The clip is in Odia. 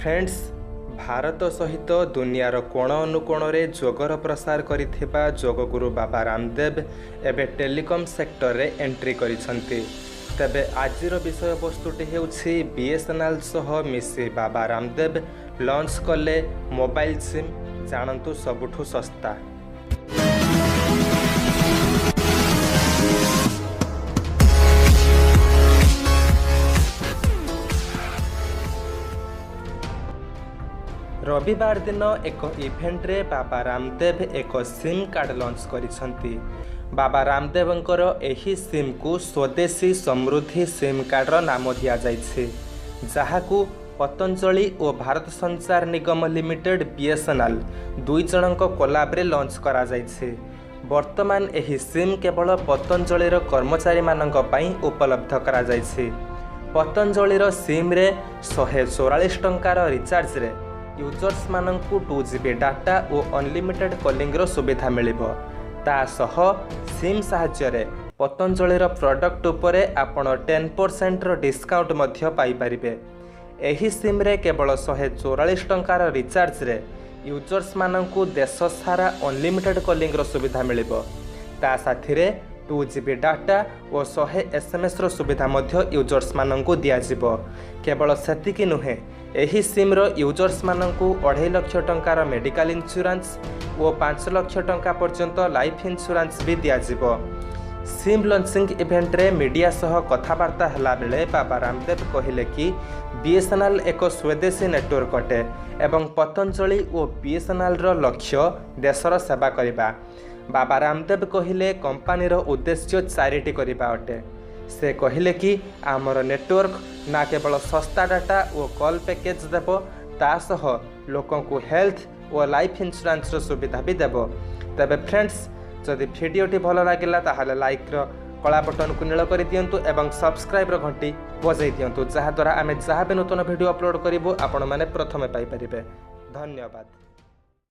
ଫ୍ରେଣ୍ଡସ୍, ଭାରତ ସହିତ ଦୁନିଆର କୋଣ ଅନୁକୋଣରେ ଯୋଗର ପ୍ରସାର କରିଥିବା ଯୋଗଗୁରୁ ବାବା ରାମଦେବ ଏବେ ଟେଲିକମ୍ ସେକ୍ଟରରେ ଏଣ୍ଟ୍ରି କରିଛନ୍ତି। ତେବେ ଆଜିର ବିଷୟବସ୍ତୁଟି ହେଉଛି, ବିଏସ୍ଏନ୍ଏଲ୍ ସହ ମିଶି ବାବା ରାମଦେବ ଲଞ୍ଚ କଲେ ମୋବାଇଲ ସିମ୍, ଜାଣନ୍ତୁ ସବୁଠୁ ଶସ୍ତା। ରବିବାର ଦିନ ଏକ ଇଭେଣ୍ଟରେ ବାବା ରାମଦେବ ଏକ ସିମ୍ କାର୍ଡ଼ ଲଞ୍ଚ କରିଛନ୍ତି। ବାବା ରାମଦେବଙ୍କର ଏହି ସିମ୍କୁ ସ୍ୱଦେଶୀ ସମୃଦ୍ଧି ସିମ୍ କାର୍ଡ଼ର ନାମ ଦିଆଯାଇଛି, ଯାହାକୁ ପତଞ୍ଜଳି ଓ ଭାରତ ସଞ୍ଚାର ନିଗମ ଲିମିଟେଡ୍ ବିଏସ୍ଏନ୍ଏଲ୍ ଦୁଇ ଜଣଙ୍କ କୋଲାବରେ ଲଞ୍ଚ କରାଯାଇଛି। ବର୍ତ୍ତମାନ ଏହି ସିମ୍ କେବଳ ପତଞ୍ଜଳିର କର୍ମଚାରୀମାନଙ୍କ ପାଇଁ ଉପଲବ୍ଧ କରାଯାଇଛି। ପତଞ୍ଜଳିର ସିମ୍ରେ 144 ଟଙ୍କାର ରିଚାର୍ଜରେ ୟୁଜର୍ସମାନଙ୍କୁ 2 ଜିବି ଡାଟା ଓ ଅନଲିମିଟେଡ୍ କଲିଂର ସୁବିଧା ମିଳିବ। ତା ସହ ସିମ୍ ସାହାଯ୍ୟରେ ପତଞ୍ଜଳିର ପ୍ରଡ଼କ୍ଟ ଉପରେ ଆପଣ 10%ର ଡିସ୍କାଉଣ୍ଟ ମଧ୍ୟ ପାଇପାରିବେ। ଏହି ସିମ୍ରେ କେବଳ 144 ଟଙ୍କାର ରିଚାର୍ଜରେ ୟୁଜର୍ସମାନଙ୍କୁ ଦେଶ ସାରା ଅନଲିମିଟେଡ୍ କଲିଂର ସୁବିଧା ମିଳିବ। ତା ସାଥିରେ 2 ଜିବି ଡାଟା ଓ 100 ଏସ୍ଏମ୍ଏସ୍ର ସୁବିଧା ମଧ୍ୟ ୟୁଜର୍ସମାନଙ୍କୁ ଦିଆଯିବ। କେବଳ ସେତିକି ନୁହେଁ, ଏହି ସିମ୍ର ୟୁଜର୍ସମାନଙ୍କୁ 2.5 ଲକ୍ଷ ଟଙ୍କାର ମେଡ଼ିକାଲ ଇନ୍ସୁରାନ୍ସ ଓ 5 ଲକ୍ଷ ଟଙ୍କା ପର୍ଯ୍ୟନ୍ତ ଲାଇଫ୍ ଇନ୍ସୁରାନ୍ସ ବି ଦିଆଯିବ। ସିମ୍ ଲଞ୍ଚିଂ ଇଭେଣ୍ଟରେ ମିଡ଼ିଆ ସହ କଥାବାର୍ତ୍ତା ହେଲାବେଳେ ବାବା ରାମଦେବ କହିଲେ କି ବିଏସ୍ଏନ୍ଏଲ୍ ଏକ ସ୍ୱଦେଶୀ ନେଟୱାର୍କ ଅଟେ ଏବଂ ପତଞ୍ଜଳି ଓ ବିଏସ୍ଏନ୍ଏଲ୍ର ଲକ୍ଷ୍ୟ ଦେଶର ସେବା କରିବା। ବାବା ରାମଦେବ କହିଲେ, କମ୍ପାନୀର ଉଦ୍ଦେଶ୍ୟ ଚାରିଟି କରିବା ଅଟେ। ସେ କହିଲେ କି ଆମର ନେଟୱାର୍କ ନା କେବଳ ଶସ୍ତା ଡାଟା ଓ କଲ୍ ପ୍ୟାକେଜ୍ ଦେବ, ତା ସହ ଲୋକଙ୍କୁ ହେଲ୍ଥ ଓ ଲାଇଫ୍ ଇନ୍ସୁରାନ୍ସର ସୁବିଧା ବି ଦେବ। ତେବେ ଫ୍ରେଣ୍ଡସ୍, ଯଦି ଭିଡ଼ିଓଟି ଭଲ ଲାଗିଲା, ତାହେଲେ ଲାଇକ୍ର କଳା ବଟନକୁ ନୀଳ କରିଦିଅନ୍ତୁ ଏବଂ ସବସ୍କ୍ରାଇବ୍ର ଘଣ୍ଟି ବଜାଇ ଦିଅନ୍ତୁ, ଯାହାଦ୍ୱାରା ଆମେ ଯାହା ବି ନୂତନ ଭିଡ଼ିଓ ଅପଲୋଡ଼ କରିବୁ, ଆପଣମାନେ ପ୍ରଥମେ ପାଇପାରିବେ। ଧନ୍ୟବାଦ।